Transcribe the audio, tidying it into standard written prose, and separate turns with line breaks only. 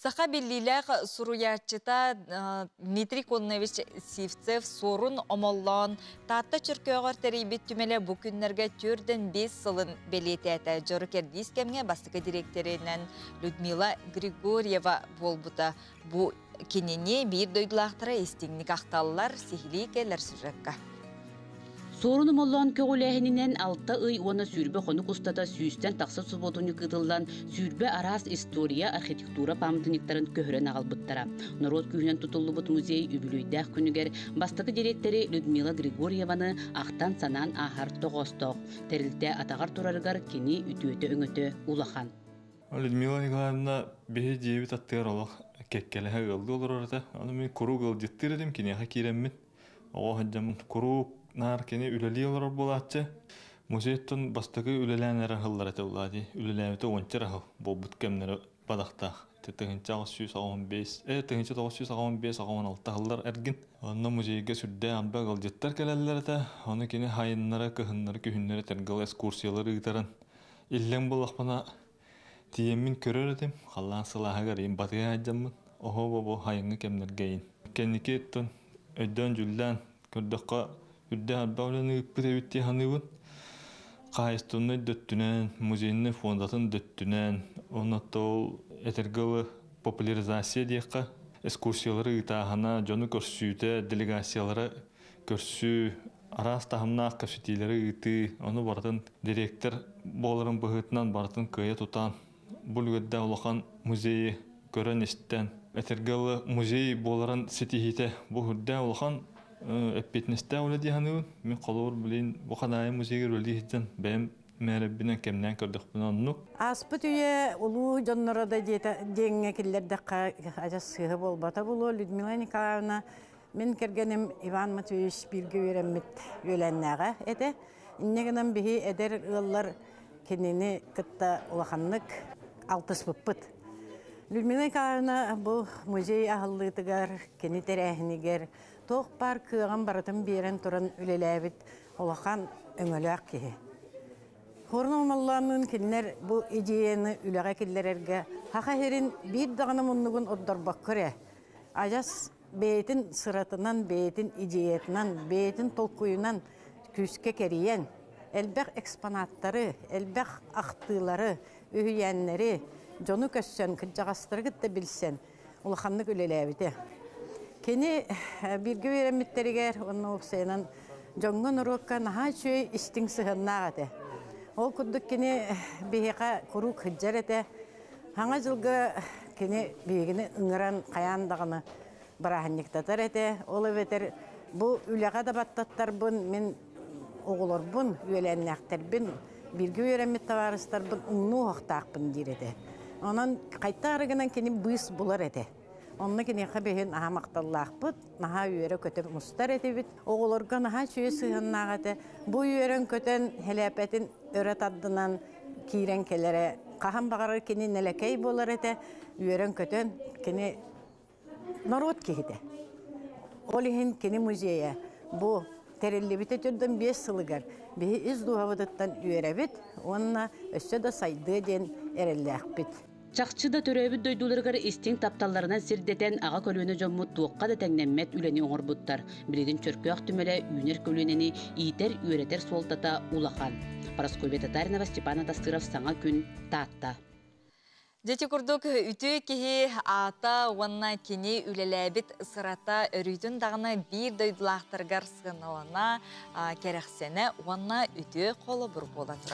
Саха биллиилээх суруйааччыта Дмитрий Кононович Сивцев Суорун Омоллоон Таатта Чөркөөҕөр тэрийбит түмэлэ бу күннэргэ 45 сылын бэлиэтээтэ. Дьоро кэрдиис кэмҥэ бастакы дириэктэринэн Людмила Григорьева буолбута. Бу кинини биир дойдулаахтара истиҥник ахталлар, сиһилии кэлэр сюжекка.
Суорун Омоллоон көҕүлээһининэн 6 ый уонна 20 хонук устата 100-тэн тахса субуотунньук ыытыллан, 20 араас история, архитектура пааматынньыктарын көһөрөн аҕалбыттара. Норуот күүһүнэн тутуллубут музей үбүлүөйдээх күнүгэр бастакы дириэктэри Людмила Григорьеваны ахтан-санаан ааһар тоҕоостоох. Тэрилтэ атаҕар турарыгар кини үтүөтэ-өҥөтө улахан.
Людмила Николаевна биһи дьиэбит аттыгар олох кэккэлэһэ ыаллыы олорор этэ. Ону мин куруук ыалдьыттыыр этим, киниэхэ киирэммин. Оҕо сылдьаммын куруук наар кини үлэлии олорор буолааччы. Музейтан бастакы үлэлээн эрэ аһыллар этэ улаа дии. Үлэлээбитэ уонча эрэ аһыл буолбут кэмнэрэ бадахтаах. 1985, 1985 86 аһыллар эргин. Онно музейга сүрдээх элбэх ыалдьыттар кэлэллэр этэ. Ону кини хайыннара, кыһыннары, күһүннэри тэргэл экскурсиялары ыытарын иллэҥ буоллахпына тиийэммин көрөр этим. Халлаан сылааһыгар ийин батыһа сылдьаммын, оһо бу хайыҥҥы кэмнэргэ ийин. Кэнники оттон өйдөөн-дьүллээн көрдөххө, үрдээх элбэх үлэни ыыппыт эбит дии саныыбын. Хаһаайыстыбаннай да өттүнэн, музейнай фондатын да өттүнэн, уонна ол этэргэ дылы популяризация диэххэ, экскурсиялары ыытааһына, дьону көрсүүтэ, делегациялары көрсүү, араас таһымнаах кэпсэтиилэри ыытыы, ону барытын дириэктэр буоларын быһыытынан барытын кыайа тутан, бу үлүгэрдээх улахан музейы көрөн-истэн, этэргэ дылы музей буоларын ситиһиитэ бу үрдээх улахан эппиэтинэстээх үлэ дии саныыбын. Мин холобур билигин бу Хадаайы музейыгар үлэлии сылдьан бэйэм мээрэбинэн кэмнээн көрдөхпүнэ оннук.
Ааспыт үйэ улуу дьонноро да диэҥҥэ киллэрдэххэ адьас сыыһа буолбата буолуо. Людмила Николаевна мин кэргэним Иван Матвеевич бииргэ үөрэммит үөлээннээҕэ этэ. Инньэ гынан биһи эдэр ыаллар кинини кытта улаханнык алтыспыппыт. Людмила Николаевна бу музей аһыллыытыгар, кини тэрээһинигэр туох баар кыаҕын барытын биэрэн туран үлэлээбит улахан өҥөлөөх киһи. Хорун Омоллооннуун кинилэр бу идеяны үлэҕэ киллэрэргэ Саха сирин биир даҕаны муннугун ордорбокко эрэ адьас бэйэтин сыратынан, бэйэтин идеятынан, бэйэтин толкуйунан күүскэ кэрийэн, элбэх экспонаттары, элбэх ахтыылары, үһүйээннэри, дьону көрсөн, кырдьаҕастары кытта билсэн улаханнык үлэлээбитэ. Кини бииргэ үөрэммиттэригэр уонна уопсайынан дьоҥҥо норуокка наһаа үчүгэй истиҥ сыһыаннаах этэ. Ол курдук кини биһиэхэ куруук сылдьар этэ. Саҥа дьылга кини биһигини ыҥыран хайаан даҕаны бырааһынньыктатар этэ. Ол эбэтэр бу үлэҕэ да баттаттарбын мин оҕолорбун, үөлээннээхтэрбин, бииргэ үөрэммит табаарыстарбын умнуу уһахтаахпын диир этэ. Онон хайта гынан кини быыс булар этэ. Онно киниэхэ биһин наһаа махталлаахпыт, наһаа үөрэ-көтө мустар этибит. Оҕолорго наһаа үчүгэй сыһыаннаах этэ. Бу үөрэн-көтөн, хэлээпэтин өрө тардынан киирэн кэлэрэ. Хаһан баҕарар кини нэлэкэй буолар этэ, үөрэн-көтөн кини норуот киһитэ. Ол иһин кини музейа бу тэриллибитэ 45 сылыгар биһи ис дууһабытыттан үөрэбит уонна өссө да сайдыа диэн эрэллээхпит.
Чахчы да төрөөбүт дойдуларыгар истиҥ тапталларынан сирдэтэн аҕа көлүөнэ дьоммут туохха да тэҥнэммэт үлэни оҥорбуттар. Билигин Чөркөөх түмэлэ үүнэр көлүөнэни иитэр-үөрэтэр суолтата улахан. Парасковья Татаринова, Степан Атастыров, Саҥа күн, Таатта.
Дьэ курдук үтүө киһи аата уонна кини үлэлээбит сырата өрүүтүн даҕаны биир дойдулаахтарыгар сыаналана, кэрэхсэнэ уонна үтүө холобур буола турар.